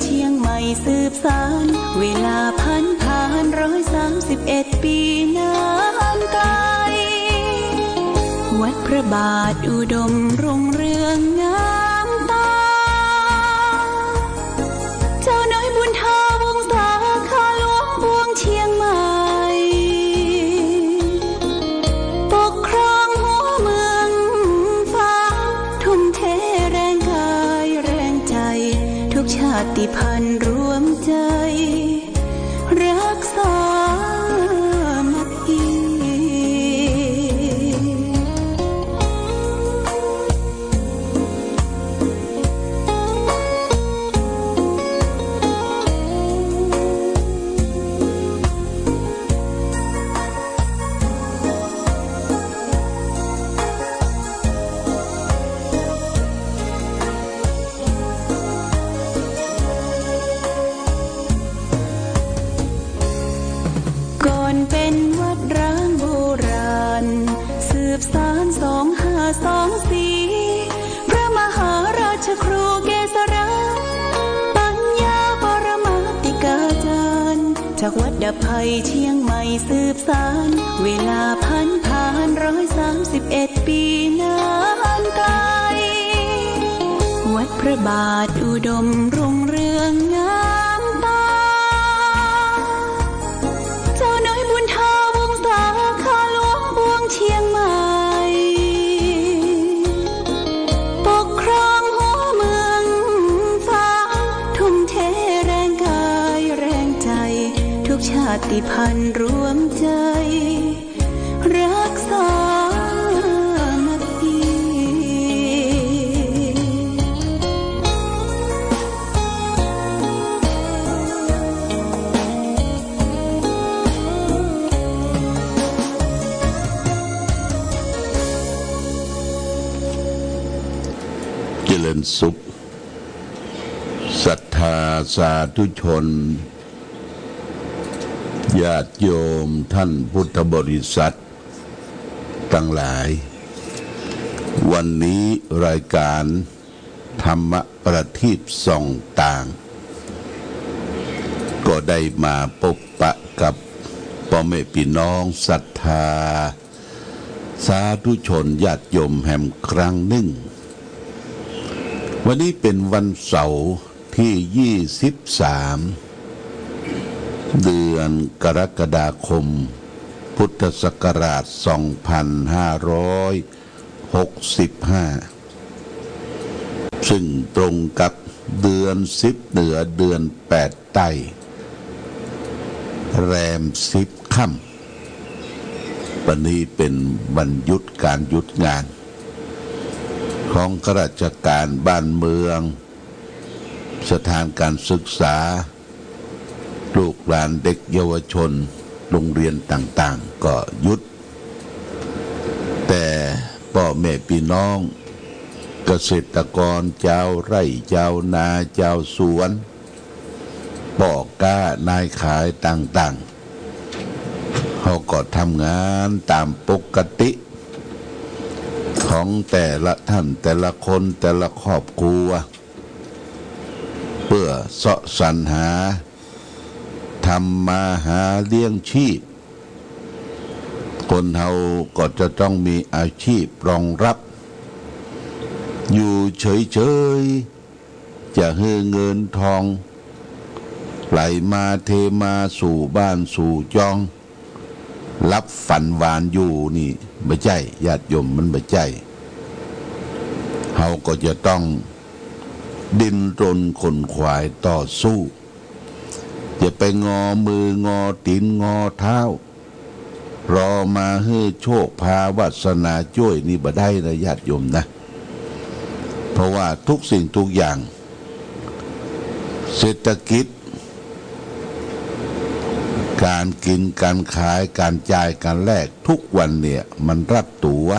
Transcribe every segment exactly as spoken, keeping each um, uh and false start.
เชียงใหม่สืบสาน เวลาผันผาน ร้อยสามสิบเอ็ดปีนานไกล วัดพระบาทอุดมรุ่งเรืองงามตา เจ้าน้อยบุญทาวงศา ข้าหลวงปวงเชียงใหม่ ปกครองหัวเมืองฟ้า ทุ่มเทแรงกายแรงใจ ทุกชาติพันธุ์รวมใจ รักสามัคคี ก่อนเป็นวัดร้างโบราณ สืบสานสองห้าสองสี่ พระมหาราชครูเกษรา ปัญญาปรมาติกาจารย์ จากวัดดับภัยเชียงใหม่สืบสาน เวลาผันผาน ร้อยสามสิบเอ็ดปีนานไกล วัดพระบาทอุดมรุ่งเรืองงามตา เจ้าน้อยบุญทาวงศา ข้าหลวงปวงเชียงใหม่ ปกครองหัวเมืองฟ้า ทุ่มเทแรงกายแรงใจ ทุกชาติพันธุ์รวมใจ รักสามัคคี เจริญสุข ศรัทธาสาธุชน ญาติโยมท่านพุทธบริษัทตังหลาย วันนี้รายการธรรมประทีปส่องตาง ก็ได้มาปะปะกับป้อแม่ปี้น้องศรัทธา สาธุชนญาติโยมแหมครั้งนึ่ง วันนี้เป๋นวันเสาร์ตี้ยี่สิบสาม เดือนกรกฎาคม พุทธศักราชสองพันห้าร้อยหกสิบห้า ซึ่งตรงกับเดือนสิบเหนือเดือนแปดใต้ แรมสิบค่ำ วันนี้เป๋นวันหยุดก๋านหยุดงาน ของข้าราชก๋านบ้านเมือง สถานก๋านศึกษา ลูกหลานเด็กเยาวชน โรงเรียนต่างๆ ก็หยุด แต่ป้อแม่ปี้น้องเกษตรกร จาวไร่ จาวนา จาวสวน ป้อก๊านายขายต่างๆ เขาก็ทำงานต๋ามปกติ ของแต่ละท่าน แต่ละคน แต่ละครอบครัว เปื้อเซาะสรรหา ทำมาหาเลี้ยงชีพ คนเฮาก็จะต้องมีอาชีพรองรับ อยู่เฉยๆ จะหื้อเงินทองไหลมาเทมาสู่บ้านสู่จอง หลับฝันหวานอยู่นี่ บ่ใจ้ ญาติโยม มันบ่ใจ้ เฮาก็จะต้องดิ้นรนขนขวายต่อสู้ อย่าไปงอมืองอตี๋นงอเท้า รอมาหื้อโชคพาวาสนาจ้วยนี่บ่ได้นะ ญาติโยมนะ เพราะว่าทุกสิ่งทุกอย่าง เศรษฐกิจ ก๋านกิ๋น ก๋านขาย ก๋านจ่าย ก๋านแลก ทุกวันเนี่ย มันรัดตั๋ว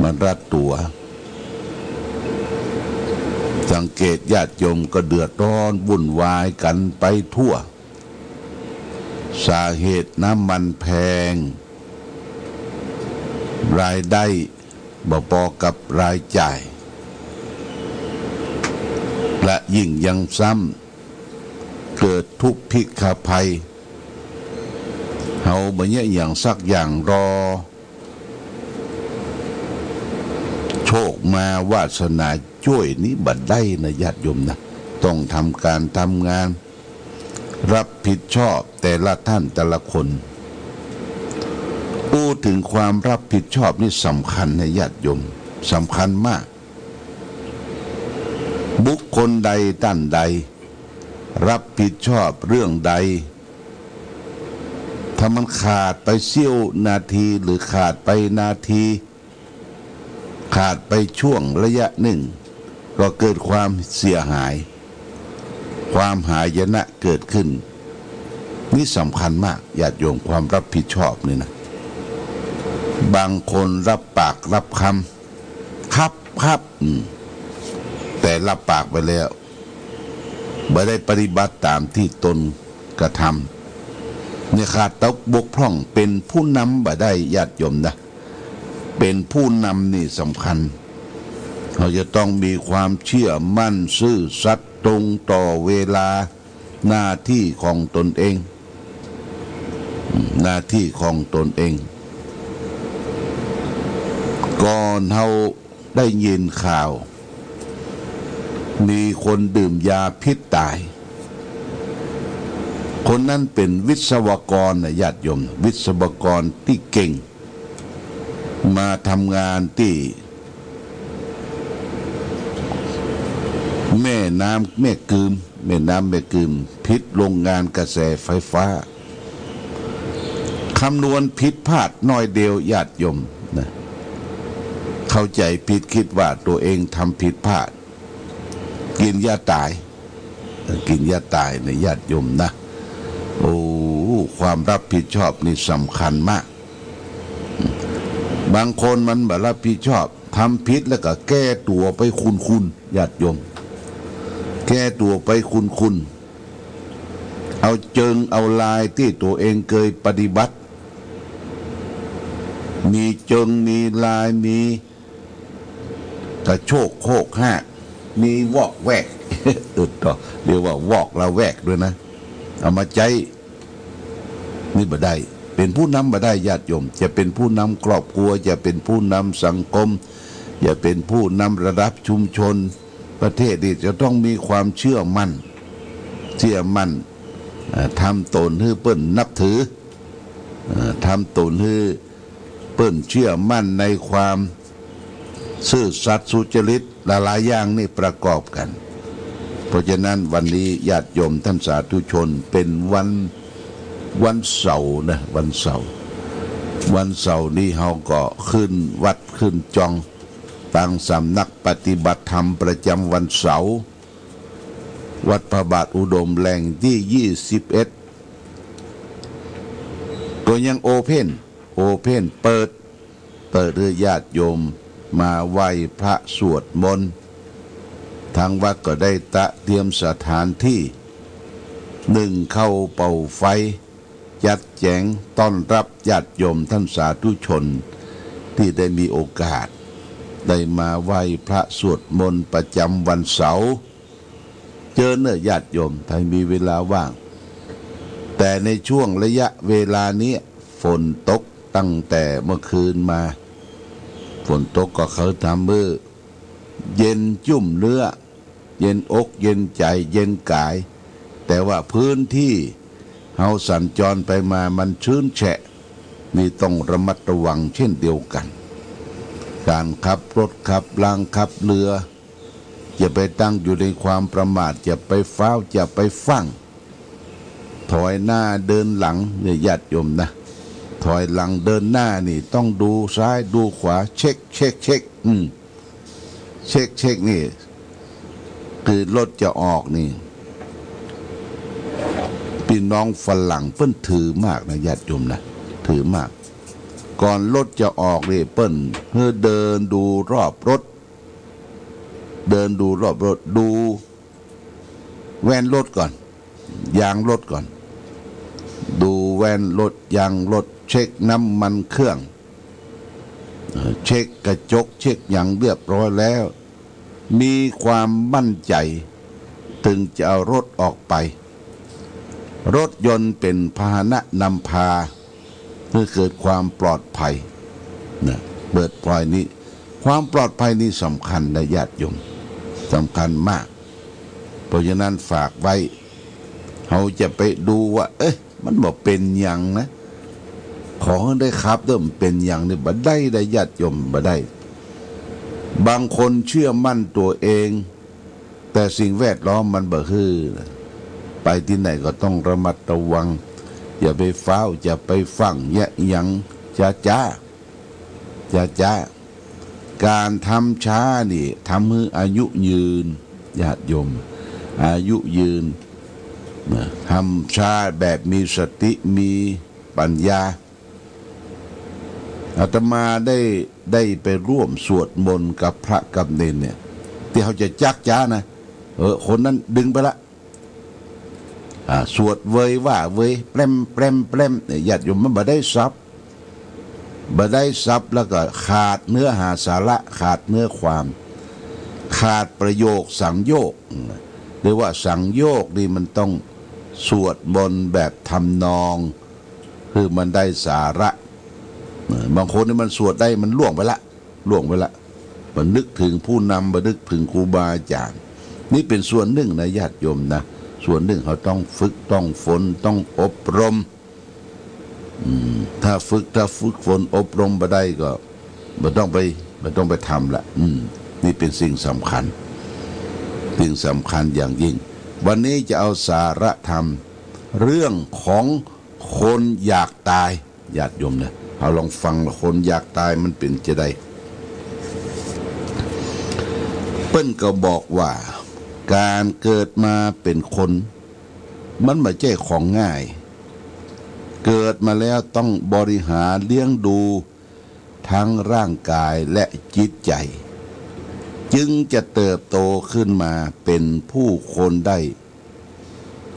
มันรัดตั๋ว สังเกตญาติโยมก็เดือดร้อนวุ่นวายกั๋นไปทั่ว สาเหตุน้ำมันแพง รายได้บ่ปอกับรายจ่าย และยิ่งยังซ้ำเกิดทุพพิฆภัย เฮาบ่เยียะหยังสักอย่าง รอโชคมา วาสนาจ้วยนี้บ่ได้นะญาติโยมนะ ต้องทำก๋านทำงาน รับผิดชอบแต่ละท่านแต่ละคน อู้เถิงความรับผิดชอบนี่สำคัญนะญาติโยม สำคัญมาก บุคคลใดต้านใด รับผิดชอบเรื่องใด ถ้ามันขาดไปเสี้ยวนาทีหรือขาดไปนาที ขาดไปช่วงระยะหนึ่ง ก็เกิดความเสียหาย ความหายนะเกิดขึ้น นี่สำคัญมากญาติโยม ความรับผิดชอบนี่นะ บางคนรับปากรับคำ ครับ ครับ อืม แต่รับปากไปแล้ว บ่ได้ปฏิบัติต๋ามตี้ตนกระทำ เนี่ยขาดตกบกพร่อง เป๋นผู้นำบ่ได้ญาติโยมนะ เป๋นผู้นำนี่สำคัญ เฮาจะต้องมีความเจื้อมั่นซื่อสัตย์ตรงต่อเวลา หน้าตี้ของตนเอง หน้าตี้ของตนเอง ก่อนเฮาได้ยินข่าว มีคนดื่มยาพิษต๋าย คนนั้นเป๋นวิศวกรนะญาติโยม วิศวกรตี้เก่ง มาทำงานตี้แม่น้ำแม่กืม แม่น้ำแม่กืม ผิดโรงงานกระแสไฟฟ้า คำนวณผิดพลาดน้อยเดียวญาติโยมนะ เข้าใจ๋ผิด กึ๊ดว่าตั๋วเองทำผิดพลาด กิ๋นยาต๋าย กิ๋นยาต๋ายนะญาติโยมนะ โอ้ ความรับผิดชอบนี่สำคัญมาก บางคนมันบ่รับผิดชอบ ทำผิดแล้วก็แก้ตั๋วไปคุณๆ ญาติโยม แก้ตั๋วไปคุณๆ เอาเจิงเอาลายตี้ตั๋วเองเกยปฏิบัติ มีเจิงมีลาย มีกระโชกโฮกฮาก มีวอกแวก เออ ต่อ เรียกว่าวอกละแวกด้วยนะ เอามาใจ๊ นี่บ่ได้ เป๋นผู้นำบ่ได้ญาติโยม จะเป๋นผู้นำครอบครัว จะเป๋นผู้นำสังคม จะเป๋นผู้นำระดับชุมชน ประเทศนี่จะต้องมีความเจื้อมั่น เจื้อมั่น เอ่อ ทำต๋นหื้อเปิ้นนับถือ เอ่อ ทำต๋นหื้อเปิ้นเจื้อมั่นในความซื่อสัตย์สุจริต หลายๆ อย่างนี่ประกอบกั๋น เพราะฉะนั้นวันนี้ญาติโยมต้านสาธุชน เป๋นวัน วันเสาร์นะ วันเสาร์ วันเสาร์นี้เฮาก็ขึ้นวัดขึ้นจอง ตางสำนักปฏิบัติธรรมประจ๋ำวันเสาร์ วัดพระบาทอุดมแหล่งตี้ยี่สิบเอ็ด ก็ยังโอเพ่น โอเพ่น เปิด เปิดหื้อญาติโยมมาไหว้พระสวดมนต์ ทางวัดก็ได้ตระเตรียมสถานตี้ นึ่งข้าวเป่าไฟ จัดแจ๋งต้อนรับญาติโยมต้านสาธุชนตี้ได้มีโอกาส ได้มาไหว้พระสวดมนต์ประจ๋ำวันเสาร์ เจิญเน่อญาติโยม ใผมีเวลาว่าง แต่ในช่วงระยะเวลานี้ฝนตกตั้งแต่เมื่อคืนมา ฝนตกก็เกยทำหื้อเย็นจุ่มเนื้อ เย็นอกเย็นใจ๋ เย็นก๋าย แต่ว่าพื้นตี้เฮาสัญจรไปมามันชื้นแฉะ นี่ต้องระมัดระวังเช่นเดียวกั๋น ก๋านขับรถขับรางขับเฮือ อย่าไปตั้งอยู่ในความประมาท อย่าไปฟ้าว อย่าไปฟั่ง ถอยหน้าเดินหลังเนี่ยญาติโยมนะ ถอยหลังเดินหน้านี่ต้องดูซ้ายดูขวา เช็ค เช็ค เช็ค อืม เช็ค เช็ค นี่ คือรถจะออกนี่ ปี้น้องฝรั่งเปิ้นถือมากนะญาติโยมนะ ถือมาก ก่อนรถจะออกนี่เปิ้นหื้อเดินดูรอบรถ เดินดูรอบรถ ดูแว่นรถก่อน ยางรถก่อน ดูแว่นรถ ยางรถ เช็คน้ำมันเครื่อง เอ่อ เช็คกระจก เช็คหยังเรียบร้อยแล้ว มีความมั่นใจ๋ จึงจะเอารถออกไป รถยนต์เป๋นพาหนะนำพาหื้อเกิดความปลอดภัยนะ เปิดปอยนี้ ความปลอดภัยนี่สำคัญนะญาติโยม สำคัญมาก เพราะฉะนั้นฝากไว้ เฮาจะไปดูว่า เอ๊ะ มันบ่เป๋นหยังนะ ขอหื้อได้ขับเด้อ มันเป๋นหยังนี่ บ่ได้นะญาติโยม บ่ได้ บางคนเชื่อมั่นตั๋วเอง แต่สิ่งแวดล้อมมันบ่หื้อนะ ไปตี้ไหนก็ต้องระมัดระวัง อย่าไปฟ้าว อย่าไปฟั่ง อย่าหยัง จ๊าจ๊า จ๊าจ๊า ก๋านทำจ๊านี่ ทำหื้ออายุยืน ญาติโยม อายุยืนนะ ทำจ๊าแบบมีสติ มีปัญญา อาตมาได้ ได้ไปร่วมสวดมนต์กับพระกับเณรเนี่ย ตี้เฮาจะจั๊กจ๊านะ เออ คนนั้นดึงไปละ อ่า สวดเวยว่าเวย แปร่ม แปร่ม แปร่ม เนี่ย ญาติโยม มันบ่ได้สับ บ่ได้สับ แล้วก็ขาดเนื้อหาสาระ ขาดเนื้อความ ขาดประโยคสังโยค เรียกว่าสังโยคนี่มันต้องสวดมนต์แบบทำนอง คือมันได้สาระ เออ บางคนนี่มันสวดได้ มันล่วงไปละ ล่วงไปละ บ่นึกถึงผู้นำ บ่นึกถึงครูบาอาจารย์ นี่เป๋นส่วนนึ่งนะญาติโยมนะ ส่วนนึ่งเฮาต้องฝึก ต้องฝน ต้องอบรม อืม ถ้าฝึก ถ้าฝึกฝนอบรมบ่ได้ก็บ่ต้องไป บ่ต้องไปทำละ อืม นี่เป๋นสิ่งสำคัญ สิ่งสำคัญอย่างยิ่ง วันนี้จะเอาสาระธรรม เรื่องของคนอยากตาย ญาติโยมนะ เฮาลองฟัง คนอยากตายมันเป๋นจะใด เปิ้นก็บอกว่า ก๋านเกิดมาเป๋นคน มันบ่ใจ้ของง่าย เกิดมาแล้วต้องบริหารเลี้ยงดูทั้งร่างกายและจิตใจ๋ จึงจะเติบโตขึ้นมาเป๋นผู้คนได้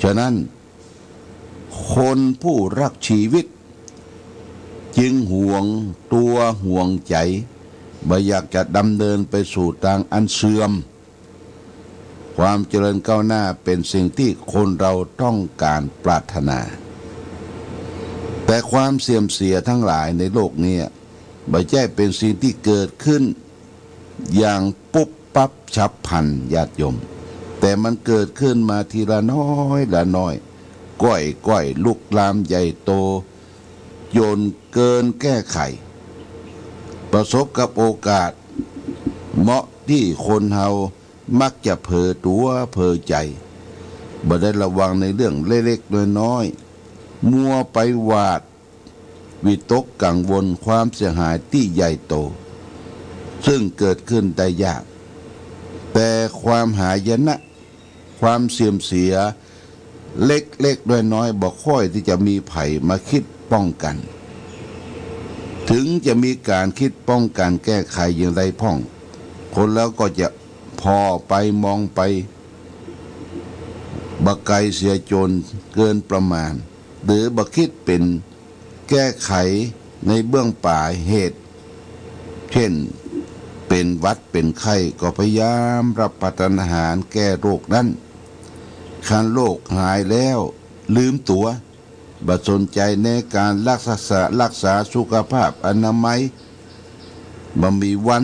ฉะนั้น คนผู้รักชีวิต จึงหวงตั๋วหวงใจ๋ บ่อยากจะดำเนินไปสู่ตางอันเสื่อม ความเจริญก้าวหน้าเป๋นสิ่งตี้คนเราต้องก๋านปรารถนา แต่ความเสื่อมเสียทั้งหลายในโลกนี้ บ่ใจ้เป๋นสิ่งตี้เกิดขึ้นอย่างปุ๊บปั๊บฉับพลัน ญาติโยม แต่มันเกิดขึ้นมาทีละน้อยละน้อย ก้อยๆ ลุกลามใหญ่โต จ๋นเกินแก้ไข ประสบกับโอกาสเหมาะตี้คนเฮามักจะเผลอตั๋วเผลอใจ๋ บ่ได้ระวังในเรื่องเล็กๆ น้อยๆ มัวไปหวาดวิตกกังวลความเสียหายตี้ใหญ่โต ซึ่งเกิดขึ้นได้ยาก แต่ความหายนะ ความเสื่อมเสียเล็กๆ น้อยๆ บ่ค่อยตี้จะมีใผมาคิดป้องกั๋น ถึงจะมีก๋านคิดป้องกั๋นแก้ไขอย่างใดพ่อง คนเราก็จะผ่อไปมองไป บ่ไกลเสียจ๋นเกินประมาณ หรือบ่คิดเป๋น แก้ไขในเบื้องป๋ายเหตุ เช่น เป๋นหวัดเป๋นไข้ก็พยายามรับประทานอาหารแก้โรคนั้น คันโรคหายแล้วลืมตั๋ว บ่สนใจ๋ในก๋านรักษา รักษาสุขภาพอนามัย บ่มีวัน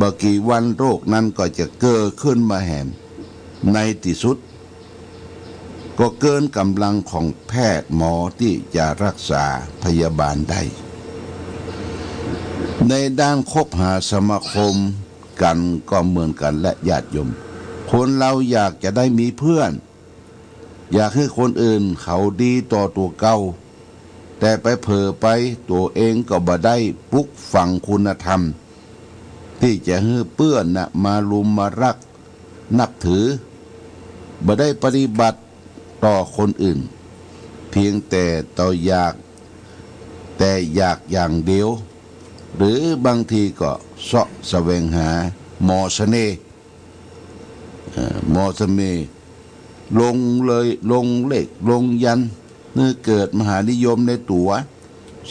บ่กี่วันโรคนั้นก็จะเกิดขึ้นมาแหม ในตี้สุด ก็เกินก๋ำลังของแพทย์หมอตี้จะรักษาพยาบาลได้ ในด้านคบหาสมาคมกั๋นก็เหมือนกั๋นแหละญาติโยม คนเราอยากจะได้มีเพื่อน อยากหื้อคนอื่นเขาดีต่อตั๋วเก่า แต่ไปเผลอไปตั๋วเองก็บ่ได้ปลูกฝังคุณธรรม ตี้จะหื้อเปื้อนนะมาลุมมารักนับถือ บ่ได้ปฏิบัติต่อคนอื่น เพียงแต่ต่ออยาก แต่อยากอย่างเดียว หรือบางทีก็เซาะแสวงหาหมอเสน่ห์ เอ่อ หมอเสน่ห์ ลงเลย ลงเลข ลงยันต์ หื้อเกิดมหานิยมในตั๋ว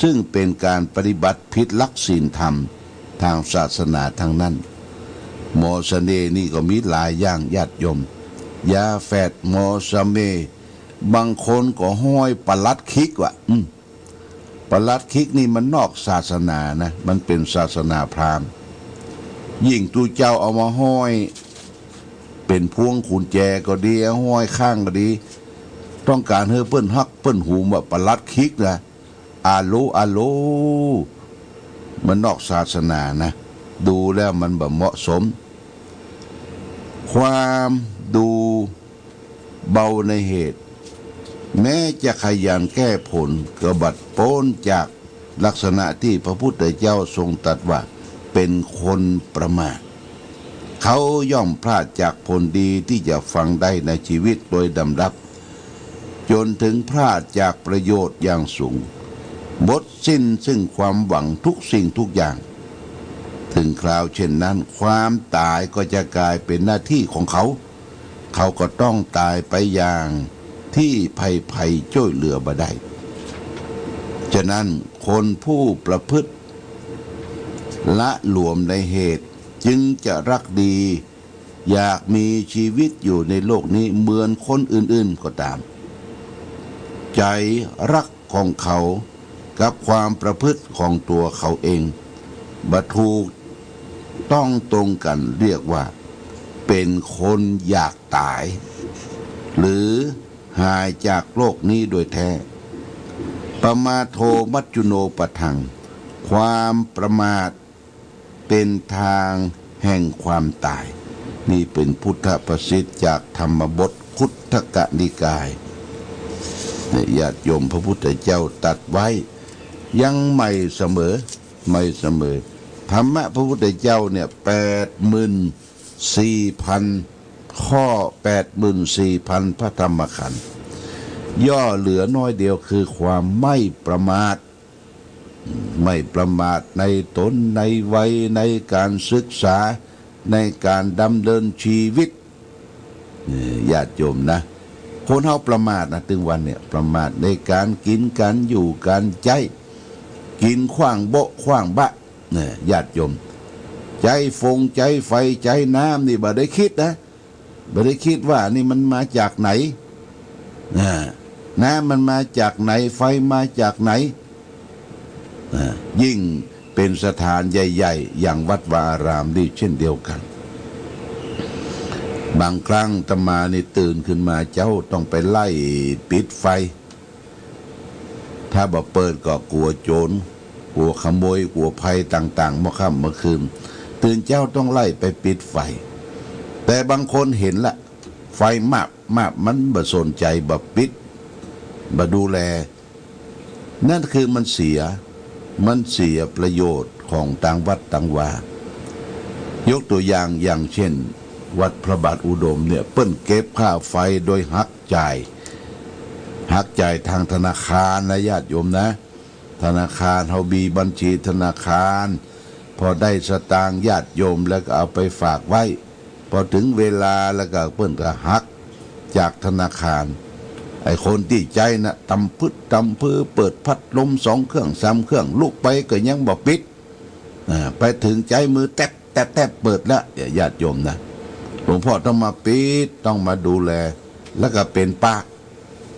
ซึ่งเป๋นก๋านปฏิบัติผิดหลักศีลธรรมตางศาสนาตังนั้น หมอเสน่ห์นี่ก็มีหลายอย่างญาติโยม ยาแฟด หมอเสน่ห์ บางคนก็ห้อยปลัดขิกว่ะ อืม ปลัดขิกนี่มันนอกศาสนานะ มันเป๋นศาสนาพราหมณ์ ยิ่งตุ๊เจ้าเอามาห้อย เป๋นพวงกุญแจก็ดี ห้อยข้างก็ดี ต้องก๋านหื้อเปิ้นฮักเปิ้นฮูมว่าปลัดขิกนะ อาโล อาโล มันนอกศาสนานะ ดูแล้วมันบ่เหมาะสม ความดูเบาในเหตุ แม้จะขยันแก้ผลก็บัดป๊นจากลักษณะตี้พระพุทธเจ้าทรงตรัสว่าเป๋นคนประมาท เขาย่อมพลาดจากผลดีตี้จะฟังได้ในชีวิตโดยลำดับ จ๋นเถิงพลาดจากประโยชน์อย่างสูง หมดสิ้นซึ่งความหวังทุกสิ่งทุกอย่าง เถิงคราวเช่นนั้น ความต๋ายก็จะก๋ายเป๋นหน้าตี้ของเขา เขาก็ต้องต๋ายไปอย่างตี้ใผๆจ้วยเหลือบ่ได้ ฉะนั้นคนผู้ประพฤติละหลวมในเหตุ จึงจะรักดี อยากมีชีวิตอยู่ในโลกนี้เหมือนคนอื่นๆก็ต๋าม ใจ๋ฮักของเขากับความประพฤติของตั๋วเขาเองบ่ถูกต้องตรงกั๋น เรียกว่าเป๋นคนอยากต๋าย หรือหายจากโลกนี้โดยแท้ ปมาโทมัจจุโนปะทัง ความประมาท เป๋นตางแห่งความต๋าย นี่เป๋นพุทธภาษิตจากธรรมบทคุตทกนิกาย เนี่ย ญาติโยม พระพุทธเจ้าตรัสไว้ ยังใหม่เสมอ ใหม่เสมอ ธรรมะพระพุทธเจ้าเนี่ย แปดหมื่นสี่พันข้อ แปดหมื่นสี่พันพระธรรมขันธ์ ย่อเหลือน้อยเดียวคือความไม่ประมาท ไม่ประมาทในต๋นในวัย ในก๋านศึกษา ในก๋านดำเนินชีวิต เนี่ย ญาติโยมนะ คนเฮาประมาทนะ ตึงวันเนี่ย ประมาทในก๋านกิ๋น ก๋านอยู่ ก๋านใจ๊ กิ๋นขว้างโบ๊ะขว้างบะ เนี่ย ญาติโยม ใจ๊ฟง ใจ๊ไฟ ใจ๊น้ำนี่บ่ได้กึ๊ดนะ บ่ได้กึ๊ดว่านี่มันมาจากไหน อ่า น้ำมันมาจากไหน ไฟมาจากไหน อ่า ยิ่งเป๋นสถานใหญ่ๆ อย่างวัดวาอารามนี่เช่นเดียวกั๋น บางครั้งอาตมานี่ตื่นขึ้นมาเจ๊าต้องไปไล่ปิดไฟ ถ้าบ่เปิดก็กั๋วโจ๋ร กั๋วขโมย กั๋วภัยต่างๆ เมื่อค่ำเมื่อคืน ตื่นเจ๊าต้องไล่ไปปิดไฟ แต่บางคนหันละ ไฟมับมับ มันบ่สนใจ๋ บ่ปิด บ่ดูแล นั่นคือมันเสีย มันเสียประโยชน์ของตางวัดตางวา ยกตั๋วอย่าง อย่างเช่น วัดพระบาทอุดมเนี่ย เปิ้นเก็บค่าไฟโดยหักจ่าย หักจ่ายตางธนาคารนะ ญาติโยมนะ ธนาคาร เฮามีบัญชีธนาคาร พอได้สตางค์ญาติโยมแล้วก็เอาไปฝากไว้ พอเถิงเวลาแล้วก็เปิ้นก็หักจากธนาคาร ไอ้คนตี้ใจ๊นะ ตำพึดตำพือ เปิดพัดลมสองเครื่องสามเครื่อง ลุกไปก็ยังบ่ปิด อ่า ไปเถิงใจ๊มือแต๊บแต๊บแต๊บ เปิดละ เนี่ย ญาติโยมนะ หลวงพ่อต้องมาปิด ต้องมาดูแล แล้วก็เป๋นปาก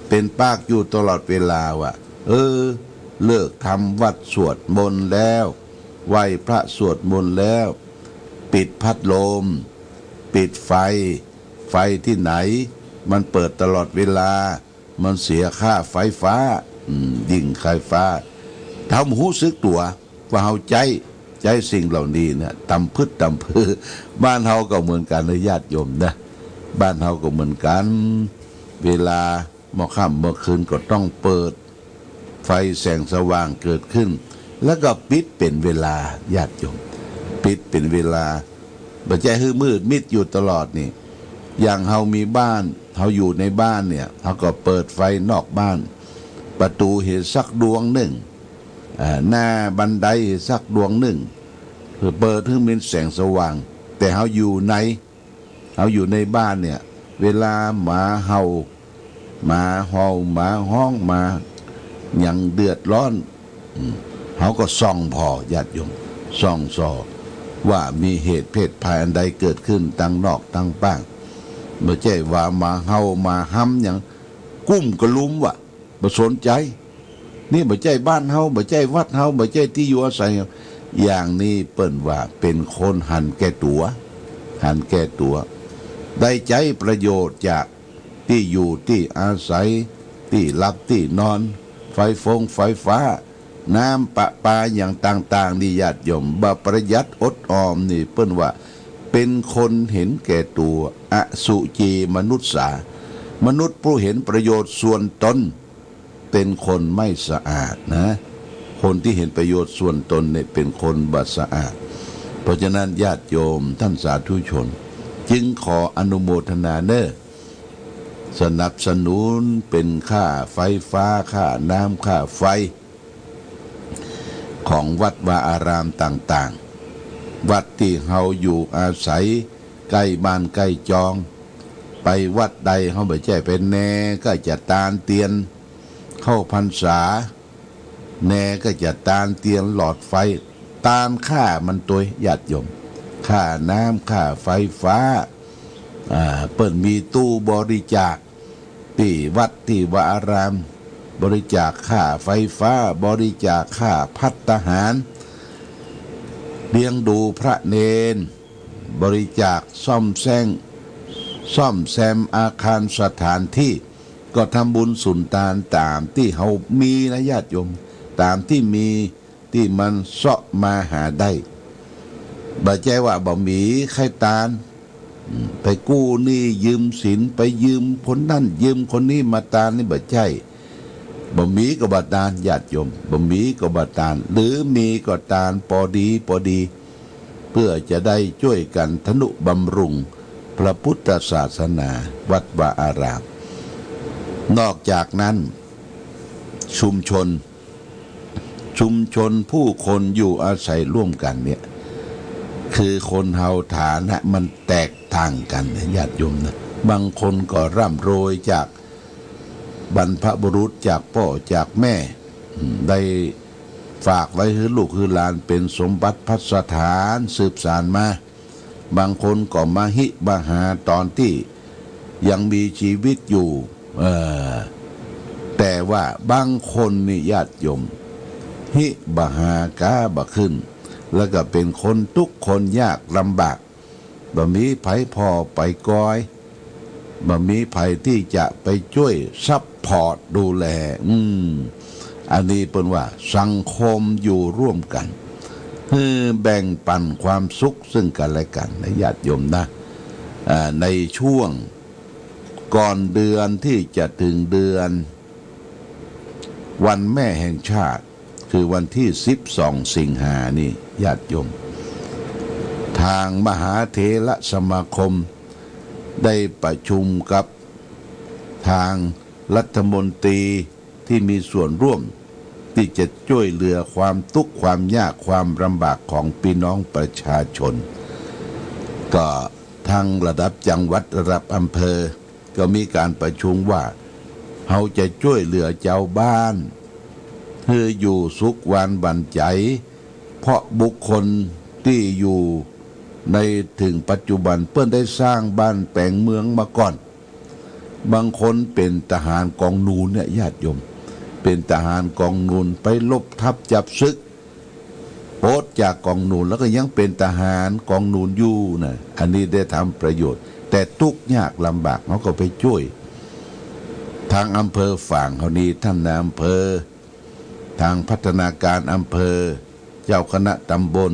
เป๋นปากอยู่ตลอดเวลาว่า เออ เลิกทำวัตรสวดมนต์แล้ว ไหว้พระสวดมนต์แล้ว ปิดพัดลม ปิดไฟ ไฟตี้ไหน มันเปิดตลอดเวลา มันเสียค่าไฟฟ้า อืม ยิ่งค่าไฟฟ้า เฮาบ่ฮู้สึกตั๋ว ว่าเฮาใจ๊ ใจ๊สิ่งเหล่านี้นะ ตำพึดตำพือ บ้านเฮาก็เหมือนกั๋นนะ ญาติโยมนะ บ้านเฮาก็เหมือนกั๋น เวลาเมื่อค่ำเมื่อคืนก็ต้องเปิดไฟแสงสว่างเกิดขึ้น แล้วก็ปิดเป๋นเวลา ญาติโยม ปิดเป๋นเวลา บ่ใจ้หื้อมืดมิดอยู่ตลอดนี่ อย่างเฮามีบ้าน เฮาอยู่ในบ้านเนี่ย เฮาก็เปิดไฟนอกบ้าน ประตู๋เหียสักดวงนึ่ง อ่า หน้าบันไดเหียสักดวงนึ่ง เปื้อเปิดหื้อมีแสงสว่าง แต่เฮาอยู่ใน เฮาอยู่ในบ้านเนี่ย เวลาหมาเห่า หมาเห่า หมาฮ้อง หมาหยังเดือดร้อน อืม เฮาก็ส่องผ่อ ญาติโยม ส่องส่อ ว่ามีเหตุเพศภัยอันใดเกิดขึ้นตางนอกตางป้าง บ่ใจ้ว่าหมาเห่าหมาหำหยัง กุ้มกะลุมว่ะ บ่สนใจ๋ นี่บ่ใจ้บ้านเฮา บ่ใจ้วัดเฮา บ่ใจ้ตี้อยู่อาศัย อย่างนี้เปิ้นว่าเป๋นคนหันแก่ตั๋ว หันแก่ตั๋ว ได้ใจ๊ประโยชน์จากตี้อยู่ตี้อาศัย ตี้หลับตี้นอน ไฟฟงไฟฟ้า น้ำประปาอย่างต่างๆ นี่ญาติโยม บ่ประหยัดอดออมนี่เปิ้นว่าเป๋นคนหันแก่ตั๋ว อสุจิมนุสสา มนุษย์ผู้หันประโยชน์ส่วนตน เป๋นคนไม่สะอาดนะ คนตี้หันประโยชน์ส่วนตนเนี่ยเป๋นคนบ่สะอาด เพราะฉะนั้นญาติโยมต้านสาธุชน จึงขออนุโมทนาเน่อ สนับสนุนเป๋นค่าไฟฟ้า ค่าน้ำ ค่าไฟ ของวัดวาอารามต่างๆ วัดตี้เฮาอยู่อาศัยใก้บ้านใก้จอง ไปวัดใดเฮาบ่ใจ้ไปแน่ก็จะตานเตียนเข้าพรรษา แน่ก็จะตานเตียนหลอดไฟ ตานค่ามันตวยญาติโยม ค่าน้ำ ค่าไฟฟ้า อ่า เปิ้นมีตู้บริจาค ตี้วัดตี้วาอาราม บริจาคค่าไฟฟ้า บริจาคค่าภัตตาหาร เลี้ยงดูพระเณร บริจาคซ่อมแซม ซ่อมแซมอาคารสถานตี้ ก็ทำบุญสุนตานต๋ามตี้เฮามีนะญาติโยม ต๋ามตี้มี ตี้มันเซาะมาหาได้ บ่ใจ้ว่าบ่มีใค่ตาน อืม ไปกู้หนี้ยืมสิน ไปยืมคนนั้นยืมคนนี้มาตานนี่บ่ใจ้ บ่มีก็บ่ตานญาติโยม บ่มีก็บ่ตาน หรือมีก็ตานปอดีปอดี เปื้อจะได้จ้วยกั๋นทนุบำรุงพระพุทธศาสนา วัดวาอาราม นอกจากนั้น ชุมชน ชุมชนผู้คนอยู่อาศัยร่วมกั๋นเนี่ย คือคนเฮาฐานะมันแตกต่างกั๋นนะญาติโยมนะ บางคนก็ร่ำรวยจากบรรพบุรุษ จากป้อจากแม่ อืม ได้ฝากไว้หื้อลูกหื้อหลานเป๋นสมบัติภัสถานสืบสานมา บางคนก็มาฮิมาหาต๋อนตี้ยังมีจีวิตอยู่ เออ แต่ว่าบางคนนี่ญาติโยม ฮิมาหาก้าบ่ขึ้น แล้วก็เป๋นคนตุ๊กข์คนยากลำบาก บ่มีใผผ่อใผกอย บ่มีใผตี้จะไปจ้วยซัพพอร์ตดูแล อืม อันนี้เปิ้นว่าสังคมอยู่ร่วมกั๋น หื้อแบ่งปั๋นความสุขซึ่งกั๋นและกั๋นนะญาติโยมนะ อ่า ในช่วงก่อนเดือนตี้จะเถิงเดือนวันแม่แห่งชาติ คือวันตี้สิบสองสิงหานี่ญาติโยม ตางมหาเถรสมาคมได้ประชุมกับตางรัฐมนตรีตี้มีส่วนร่วมตี้จะจ้วยเหลือความตุ๊กข์ความยากความลำบากของปี้น้องประชาชน ก็ตางระดับจังหวัดระดับอำเภอ ก็มีก๋านประชุมว่า เฮาจะจ้วยเหลือจาวบ้านหื้ออยู่สุขหวานบั่นใจ๋ เพราะบุคคลตี้อยู่ในเถิงปัจจุบันเปิ้นได้สร้างบ้านแป๋งเมืองมาก่อน บางคนเป๋นทหารกองนูนเนี่ยญาติโยม เป๋นทหารกองนูนไปรบทัพจับศึก ป๊ดจากกองนูนแล้วก็ยังเป๋นทหารกองนูนอยู่นะ อันนี้ได้ทำประโยชน์ แต่ตุ๊กข์ยากลำบาก เฮาก็ไปจ้วย ตางอำเภอฝางเฮานี้ ต้านนายอำเภอ ตางพัฒนาการอำเภอ เจ้าคณะตำบล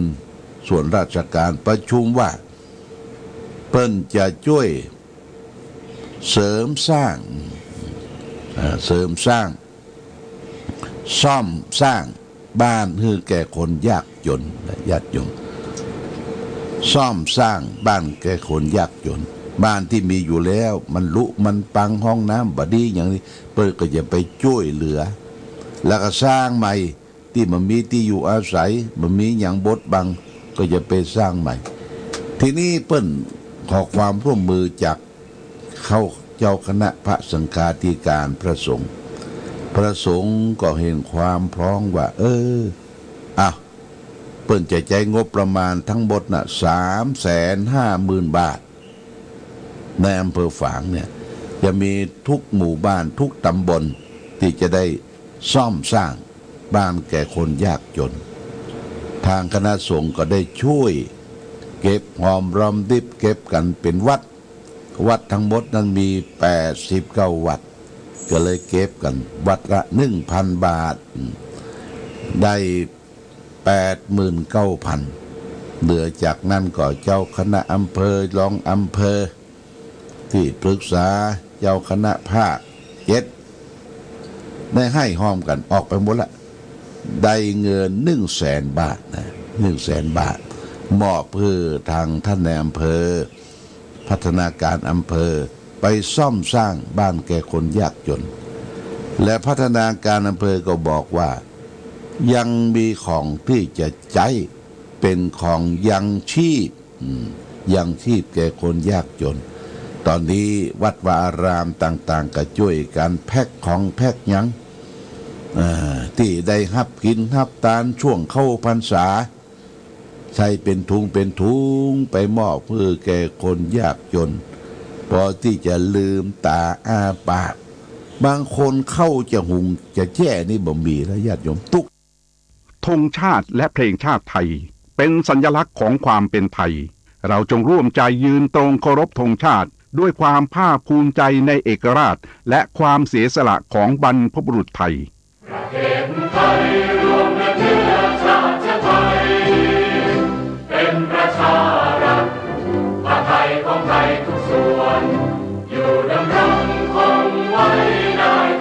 ส่วนราชการประชุมว่า เปิ้นจะจ้วยเสริมสร้าง เอ่อ เสริมสร้าง ซ่อมสร้างบ้านหื้อแก่คนยากจนนะญาติโยม ซ่อมสร้างบ้านแก่คนยากจน บ้านตี้มีอยู่แล้วมันรุมันปัง ห้องน้ำบ่ดีอย่างนี้ เปิ้นก็จะไปจ้วยเหลือ แล้วก็สร้างใหม่ ตี้บ่มีตี้อยู่อาศัย บ่มีหยังบดบัง ก็จะไปสร้างใหม่ ทีนี้เปิ้นขอความร่วมมือจาก เข้าเจ้าคณะพระสังฆาธิการพระสงฆ์ พระสงฆ์ก็เห็นความพร้อมว่า เออ อ่ะ เปิ้นจะใจ๊งบประมาณทั้งหมดน่ะ สามแสนห้าหมื่นบาท ในอำเภอฝางเนี่ย จะมีทุกหมู่บ้านทุกตำบลตี้จะได้ซ่อมสร้างบ้านแก่คนยากจน ทางคณะสงฆ์ก็ได้ช่วยเก็บหอมรอมริบเก็บกั๋นเป๋นวัด วัดทั้งหมดนั้นมีแปดสิบเก้าวัด ก็เลยเก็บกั๋นวัดละหนึ่งพันบาท ได้แปดหมื่นเก้าพัน เหลือจากนั้นก็เจ้าคณะอำเภอ รองอำเภอ ตี้ปรึกษา เจ้าคณะภาคเจ็ด ได้ให้ฮอมกั๋นออกไปหมดละ ได้เงินหนึ่งแสนบาทนะ หนึ่งแสนบาท มอบหื้อทางต้านนายอำเภอ พัฒนาการอำเภอไปซ่อมสร้างบ้านแก่คนยากจน และพัฒนาการอำเภอก็บอกว่า ยังมีของตี้จะใจ๊เป๋นของยังชีพ อืม ยังชีพแก่คนยากจน ต๋อนนี้วัดวาอารามต่างๆ ก็จ้วยกั๋นแพ็คของแพ็คหยัง อ่า ตี้ได้ฮับกิ๋นฮับตานช่วงเข้าพรรษา ใส่เป๋นถุงเป๋นถุงไปมอบหื้อแก่คนยากจน ปอตี้จะลืมต๋าอ้าปาก บางคนข้าวจะหุงจะแจ้นี่บ่มีแล้ว ญาติโยมตุ๊ก ธงชาติและเพลงชาติไทย เป็นสัญลักษณ์ของความเป็นไทย เราจงร่วมใจยืนตรงเคารพธงชาติ ด้วยความภาคภูมิใจในเอกราช และความเสียสละของบรรพบุรุษไทย